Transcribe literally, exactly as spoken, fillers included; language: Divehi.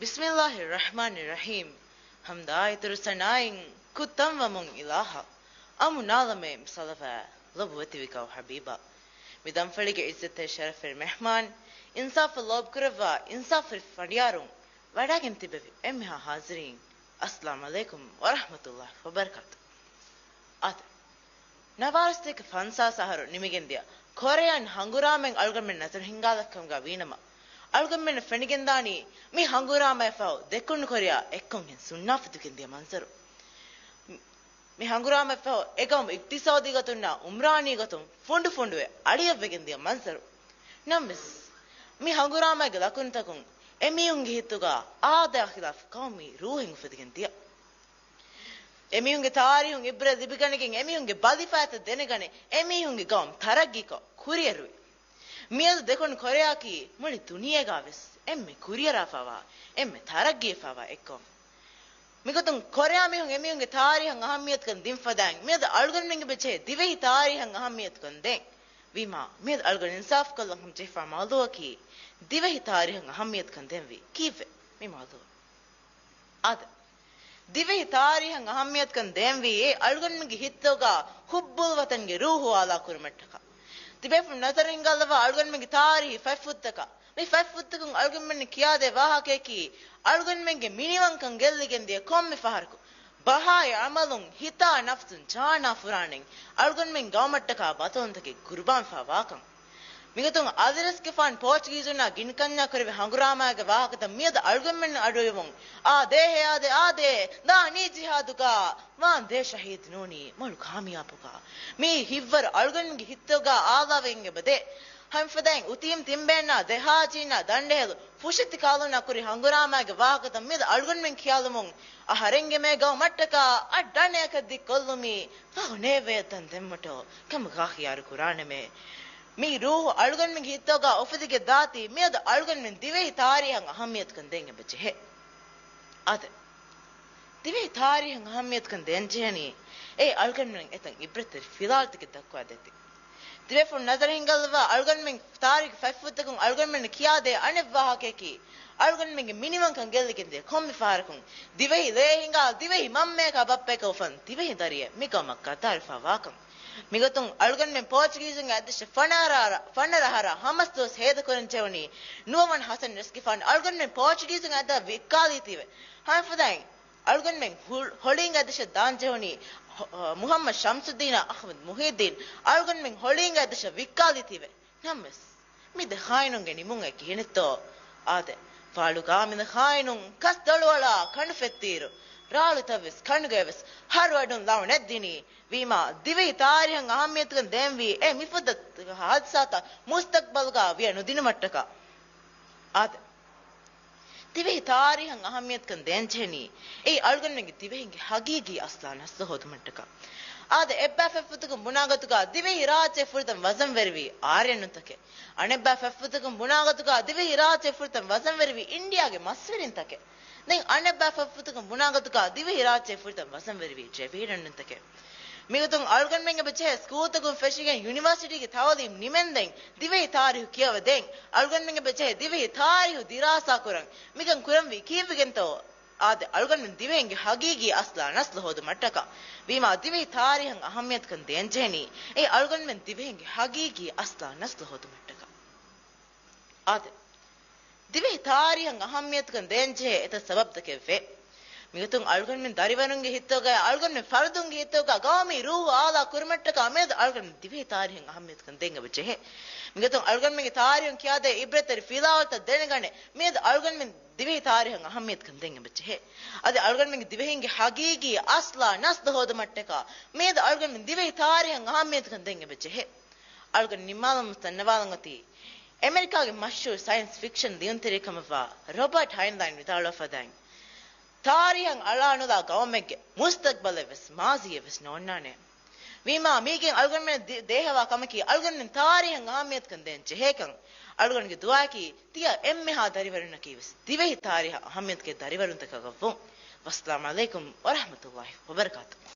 ބިސްމިއްލާހި ރަޙްމާނި ރަޙީމް. ހަމްދާއި ތުރުސަނާއިން ކުއްތަންވަމުން އިލާހަށް، އަމުނާލަމޭ ސަލަވާ ލޮބުވެތިވި ގައު ޙަބީބާ. މި ދަންފަޅިގެ ޢިއްޒަތްތެރި ޝަރަފްތެރި މެހްމާން، އިންސާފަށް ލޯބިކުރައްވާ އިންސާފުވެރި ފަނޑިޔާރުން ވަޑައިގެން ތިބެވި އެންމެހާ ޙާޒިރީން، އައްސަލާމު ޢަލައިކުމް ވަރަޙްމަތުﷲި ވަބަރަކާތު. އާދެ، ނަވާރަސަތޭކަ ފަންސާސް އަހަރު ނިމިގެންދިޔަ ކޮރެޔަން ހަނގުރާމައިން އަޅުގަނޑުމެން ނަޒަރު ހިންގާލައްކަމުގަ ވީނަމަ، އަޅުގަނޑުމެންނަށް ފެނިގެންދާނީ މި ހަނގުރާމައަށްފަހު ދެކުނު ކޮރެޔާ އެއްކޮންހެން ސުންނާފަތުގެން ދިޔަ މަންޒަރު. މި ހަނގުރާމައަށްފަހު އެގައުމު އިޤްތިޞާދީ ގޮތުންނާ އުމްރާނީ ގޮތުން ފުނޑުފުނޑުވެ އަޅިއަށްވެގެން ދިޔަ މަންޒަރު. ނަމަވެސް، މި ހަނގުރާމައިގެ ލަކުނުތަކުން އެމީހުންގެ ހިތުގަ އާދައާ ޚިލާފު ޤައުމީ ރޫޙެއް އުފެދިގެން ދިޔަ. އެމީހުންގެ ތާރީހުން ޢިބްރަތް ލިބިގަނެގެން، އެމީހުންގެ ބަލިފައިތައް ދެނެގަނެ، އެމީހުންގެ ގައުމު ތަރައްގީކޮށް ކުރިއެރުވި. މިއަދު ދެކުނު ކޮރެޔާއަކީ މުޅި ދުނިޔޭގަ ވެސް އެންމެ ކުރިއަރާފައިވާ، އެންމެ ތަރައްގީވެފައިވާ އެއް ޤައުމު. މިގޮތުން ކޮރެޔާ މީހުން އެމީހުންގެ ތާރީހަށް އަހައްމިއްޔަތުކަން ދިން ފަދައިން، މިއަދު އަޅުގަނޑުމެންގެ ބަޖެހޭ ދިވެހި ތާރީހަށް އަހައްމިއްޔަތުކަން ދޭން. ވީމާ، މިއަދު އަޅުގަނޑު އިންސާފުކޮށްލަން ހަމަޖެހިފާ މައުޟޫއަކީ ދިވެހި ތާރީހަށް އަހައްމިއްޔަތުކަން ދޭންވީ ކީއްވެ؟ މި މައުޟޫ. އާދެ، ދިވެހި ތާރީހަށް އަހައްމިއްޔަތުކަން ދޭންވީ އެ އަޅުގަނޑުމެންގެ ހިތުގަ ޙުއްބުލް ވަޠަންގެ ރޫޙު އާލާ ކުރުމަށްޓަކާ. ތިބޭފުޅުން ނަޒަރު ހިންގާލައްވާ އަޅުގަނޑުމެންގެ ތާރީހީ ފަތްފުށްތަކަށް. މި ފަތްފުށްތަކުން އަޅުގަނޑުމެން ކިޔާދޭ ވާހަކަޔަކީ، އަޅުގަނޑުމެންގެ މިނިވަންކަން ގެއްލިގެން ދިޔަ ކޮންމެ ފަހަރަކު، ބަހާއި ޢަމަލުން ހިތާ ނަފްސުން ޖާނާ ފުރާނައިން އަޅުގަނޑުމެން ގައުމަށްޓަކާ ބަޠަލުންތަކެއް ޤުރުބާންވެފާވާކަން. މިގޮތުން އަލިރަސްގެފާނު ޕޯޗުގީޒުންނާ ގިނަ ކަންޏާ ކުރެއްވި ހަނގުރާމާގެ ވާހަކަތައް މިއަދު އަޅުގަނޑުމެން އަޑުއިވުން، އާދޭ އާދޭ އާދޭ، ދާނީ ޖިހާދުގަ، ވާން ދޭ ޝަހީދު ނޫނީ މޮޅު ކާމިޔާބުގަ. މީ ހިތްވަރު އަޅުގަނޑުގެ ހިތުގަ އާލާވެގެން އެބަދޭ. ހަމަފަދައިން އުތީމް ތިންބޭންނާ ދެހާޖީންނާ ދަނޑެހެލު ފުށިތި ކާލުންނާ ކުރި ހަނގުރާމާގެ ވާހަކަތައް މިއަދު އަޅުގަނޑުމެން ކިޔާލުމުން، އަހަރެންގެ މޭ ގައުމަށްޓަކާ އަށްޑަނެއަކަށް ދިއްކޮށްލުމީ ފަހު ނޭވޭ ދަން ދެންމަޓޯ ކަމަކާ ޚިޔާރު ކުރާނަމޭ. މީ ރޫޙު އަޅުގަނޑުމެންގެ ހިތުގަ އުފެދިގެން ދާތީ މިއަދު އަޅުގަނޑުމެން ދިވެހި ތާރީހަށް އަހައްމިއްޔަތުކަން ދޭން އެބަޖެހޭ. އާދެ، ދިވެހި ތާރީހަށް އަހައްމިއްޔަތުކަން ދޭންޖެހެނީ އެ އަޅުގަނޑުމެން އެތަން ޢިބްރަތްތެރި ފިލާވަޅުތަކެއް ދައްކަވާދޭތީ. ތިބޭފުޅުން ނަޒަރު ހިންގާލައްވާ އަޅުގަނޑުމެން ތާރީހުގެ ފަތްފުށްތަކުން އަޅުގަނޑުމެންނަށް ކިޔާދޭ އަނެއް ވާހަކަޔަކީ، އަޅުގަނޑުމެންގެ މިނިވަންކަން ގެއްލިގެންދިޔަ ކޮންމެ ފަހަރަކުން ދިވެހި ލޭ ހިނގާ ދިވެހި މަންމަޔަކާ ބައްޕަޔަކަށް އުފަން ދިވެހި ދަރިއެއް މި ގައުމަށް ގަދަރުވެފައިވާކަން. މިގޮތުން އަޅުގަނޑުމެން ޕޯޗުގީޒުންގެ އަތްދަށަށް ފަނަރަ އަހަރަށް، ފަނަރަ އަހަރަށް ހަމަސް ދުވަސް ހޭދަކުރަން ޖެހުނީ ނުވަވަނަ ޙަސަން ރަސްގެފާނު އަޅުގަނޑުމެން ޕޯޗުގީޒުންގެ އަތްދަށް ވިއްކާލީތީވެ. ހަމަފަދައިން އަޅުގަނޑުމެން ހު-، ހޮޅީންގެ އަތްދަށަށް ދާން ޖެހުނީ ހ-، މުޙައްމަދު ޝަމްސުއްދީނާ އަޙްމަދު މުޙީއްދީން އަޅުގަނޑުމެން ހޮޅީންގެ އަތްދަށަށް ވިއްކާލީތީވެ. ނަމަވެސް، މި ދެ ޚާއިނުންގެ ނިމުން އެ ކިހިނެއްތޯ؟ އާދެ، ފާޅުގަ މި ދެ ޚާއިނުން ކަސް ދޮޅުއަޅާ ކަނޑު ފެއްތިއިރު، ރާޅުތައް ވެސް ކަނޑުގައި ވެސް ހަރު އަޑުން ލައުނެއް ދިނީ. ވީމާ، ދިވެހި ތާރީހަށް އަހައްމިއްޔަތުކަން ދޭންވީ އެ މިފަދަ ހާދިސާތައް މުސްތަޤްބަލުގަ ވިޔަ ނުދިނުމަށްޓަކާ. އާދެ، ދިވެހި ތާރީހަށް އަހައްމިއްޔަތުކަން ދޭންޖެހެނީ އެއީ އަޅުގަނޑުމެންގެ ދިވެހިންގެ ހަގީގީ އަސްލާ ނަސްލު ހޯދުމަށްޓަކާ. އާދެ، އެއްބައި ފަތްފުތަކުން ބުނާގޮތުގަ ދިވެހިރާއްޖެ ފުރަތަމަ ވަޒަންވެރިވީ އާރިޔަނުންތަކެއް. އަނެއްބައި ފަތްފުތަކުން ބުނާގޮތުގަ ދިވެހިރާއްޖެ ފުރަތަމަ ވަޒަންވެރިވީ އިންޑިޔާގެ މަސްވެރިންތަކެއް. ދެން އަނެއްބައި ފަތްފުތަކުން ބުނާގޮތުގަ ދިވެހިރާއްޖެ ފުރަތަމަ ވަޒަންވެރިވީ ޑްރެވިޑަނުންތަކެއް. މިގޮތުން އަޅުގަނޑުމެން އެބަޖެހޭ ސްކޫލްތަކުން ފެށިގެން ޔުނިވާސިޓީގެ ތައުލީމް ނިމެންދެން ދިވެހި ތާރީހު ކިޔަވަދޭން. އަޅުގަނޑުމެން އެބަޖެހޭ ދިވެހި ތާރީހު ދިރާސާކުރަން. މިކަން ކުރަންވީ ކީއްވެގެންތޯ؟ އާދެ، އަޅުގަނޑުމެން ދިވެހިންގެ ހަގީގީ އަސްލާ ނަސްލު ހޯދުމަށްޓަކާ. ވީމާ، ދިވެހި ތާރީހަށް އަހައްމިއްޔަތުކަން ދޭންޖެހެނީ އެއީ އަޅުގަނޑުމެން ދިވެހިންގެ ހަގީގީ އަސްލާ ނަސްލު ހޯދުމަށްޓަކާ. އާދެ، ދިވެހި ތާރީހަށް އަހައްމިއްޔަތުކަން ދޭންޖެހޭ އެތައް ސަބަބުތަކެއްވޭ. މިގޮތުން އަޅުގަނޑުމެން ދަރިވަރުންގެ ހިތުގައި، އަޅުގަނޑުމެން ފަރުދުންގެ ހިތުގަ ގައުމީ ރޫޙު އާލާ ކުރުމަށްޓަކާ މިއަދު އަޅުގަނޑުމެން ދިވެހި ތާރީހަށް އަހައްމިއްޔަތުކަން ދޭން އެބަޖެހޭ. މިގޮތުން އަޅުގަނޑުމެންގެ ތާރީހުން ކިޔާދޭ ޢިބްރަތްތެރި ފިލާވަޅުތައް ދެނެގަނެ މިއަދު އަޅުގަނޑުމެން ދިވެހި ތާރީހަށް އަހައްމިއްޔަތުކަން ދޭން އެބަޖެހޭ. އަދި އަޅުގަނޑުމެންގެ ދިވެހިންގެ ހަގީގީ އަސްލާ ނަސްލު ހޯދުމަށްޓަކާ މިއަދު އަޅުގަނޑުމެން ދިވެހި ތާރީހަށް އަހައްމިއްޔަތުކަން ދޭން އެބަޖެހޭ. އަޅުގަނޑު ނިންމާލަމުން ދަންނަވާލަން އޮތީ، އެމެރިކާގެ މަޝްހޫރު ސައިންސް ފިކްޝަން ލިޔުންތެރިއެއް ކަމަށްވާ ރޮބަޓް ހައިންލައިން ވިދާޅުވާ ފަދައިން، ތާރީހަށް އަޅާނުލާ ގައުމެއްގެ މުސްތަޤްބަލެއް ވެސް މާޒީއެއް ވެސް ނޯންނާނެ. ވީމާ، މީގެން އަޅުގަނޑުމެން ދި-، ދޭހަވާ ކަމަކީ، އަޅުގަނޑުމެން ތާރީހަށް އަހައްމިއްޔަތުކަން ދޭން ޖެހޭކަން. އަޅުގަނޑުގެ ދުޢާއަކީ، ތިޔަ އެންމެހާ ދަރިވަރުންނަކީ ވެސް ދިވެހި ތާރީހަށް އަހައްމިއްޔަތުގެ ދަރިވަރުންތަކަކަށްވުން. ވައްސަލާމް ޢަލައިކުމް ވަރަޙްމަތުﷲި ވަބަރަކާތު.